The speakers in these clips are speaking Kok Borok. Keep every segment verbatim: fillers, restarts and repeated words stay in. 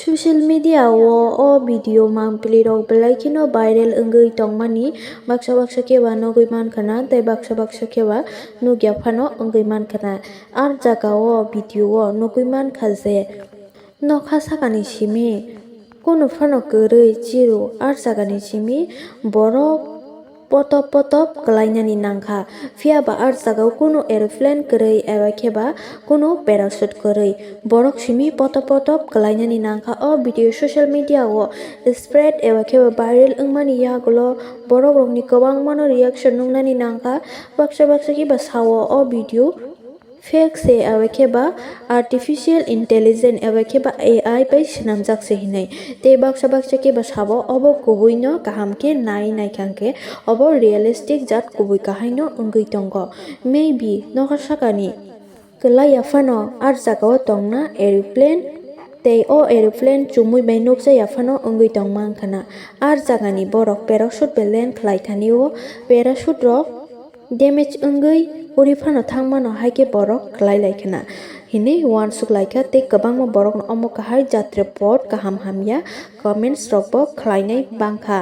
Social media o o video mangpili rok belai kheno viral wngwi tongmani baksa baksa khe ba nugwi mankha na tei baksa baksa khe ba nugya phano wngwi mankha na. Ar jaga o video o nugwi mankha je nokha sakani simi kunu phano kwrwi chiru, ar jagani simi borok potop potop kwlainani nangkha. Phiya ba ar jagao kunu aeroplane kwrwi eba khe ba kunu parachute kwrwi. Borok simi potop potop kwlainani nangkha. O video social media o spread eba khe ba viral wngmani yagulo borok rokni kwbangmano reaction nuknani nangkha. Baksa baksa khe ba sao o video fake se eba khe ba artificial intelligence eba khe ba A I bai swnamjak se hinwi. Tei baksa baksa khe ba sabo obo kubui no kaham khe nai naikha hwnkhe obo realistic jat kubui kahai no wngwi tongo. Maybe nokha sakani kwlai ya phano ar jaga o tongna aeroplane tei o aeroplane chumui bai nukjaya phano wngwi tongma wngkha na. Ar jagani borok parachute bai land khlai thani o parachute rok damage wngwi uri phano thangmano hai khe borok khlai lai khna hinwi uansuk lai kha tei kwbangma borokno omo kahai jatre pot kaham hamya comments rokbo khlainai bang kha.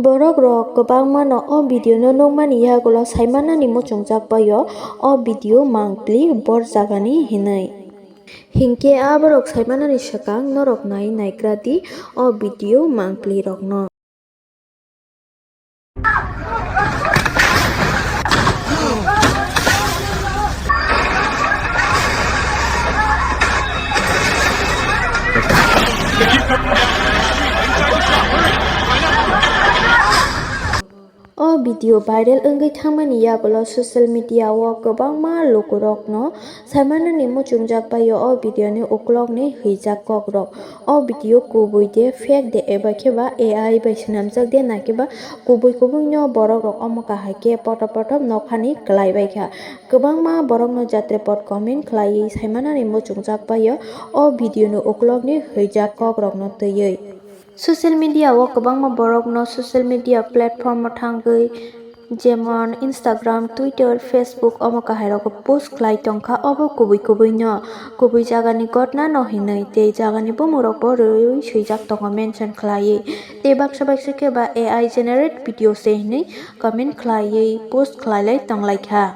Borok rok kwbangmano o video no nukmani yagulo saimanani muchungjak bai o, o video mangpli bor jagani hinwi. Hinkhe aborok saimanani swkang norok nai naikradi o video mangpli rokno. O video viral wngwi thangmani yagulo social media o kwbangma lukurokno saimanani muchungjak bai o video ni uklokni hwijak kokrok. O video kubui de fake de eba khe ba A I bai swnamjak de na khe ba kubui kubui no borok rok omo kahai khe poto poto nokhani kwlai bai kha. Kwbangma borokno jatre pot comment khlaiwi saimanani muchungjak bai o, o video ni uklokni hwijak kokrokno twiwi. Social media o kwbangma borokno social media platform o thangwi jemon Instagram, Twitter, Facebook omo kahai rogo post khlai tongkha, obo kubui kubui no kubui jagani gotna no hinwi tei jagani bumung rokbo rwui swijak tongo mention khlaiwi tei baksa baksa khe ba A I generate video se hinwi comment khlaiwi post khlailai tonglaikha.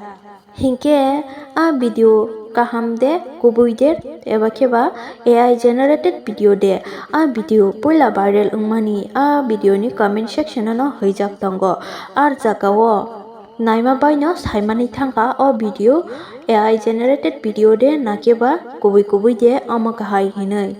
Hinkhe a video kaham de, kubui de, eba khe ba A I generated video de? A video puila viral wngmani a video ni comment section o no hwijak tongo. Ar jaga o naima bai no saimani thangkha o video A I generated video de na khe ba kubui kubui de omo kahai hinwi.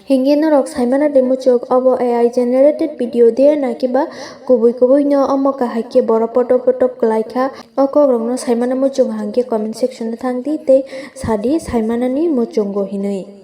Hinkhe norok saimano de muchung obo A I generated video de na khe ba kubui kubui no omo kahai khe borok potop potop kwlai kha. O kok rok no saimano muchung hang khe comment section o thang di tei sa di saimanani muchungo hinwi.